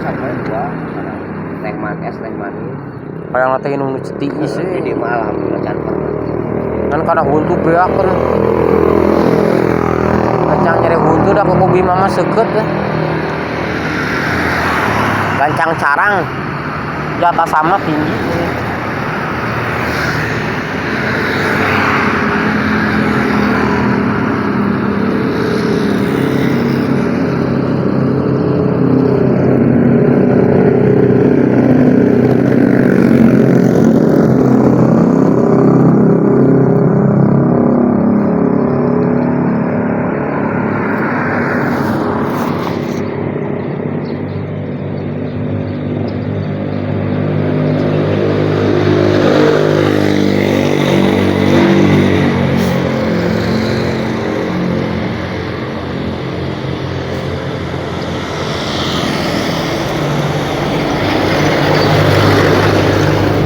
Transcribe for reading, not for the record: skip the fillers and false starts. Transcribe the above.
Sama dua teh es teh manis. Hayang teh nu tiis Di we. dieu mah alhamdulillah can pernah. Kan kana huntu beak kan. Gancang nyeri huntu da kuku Bima mah seukeut ya. Gancang carang. Di atas sama tinggi.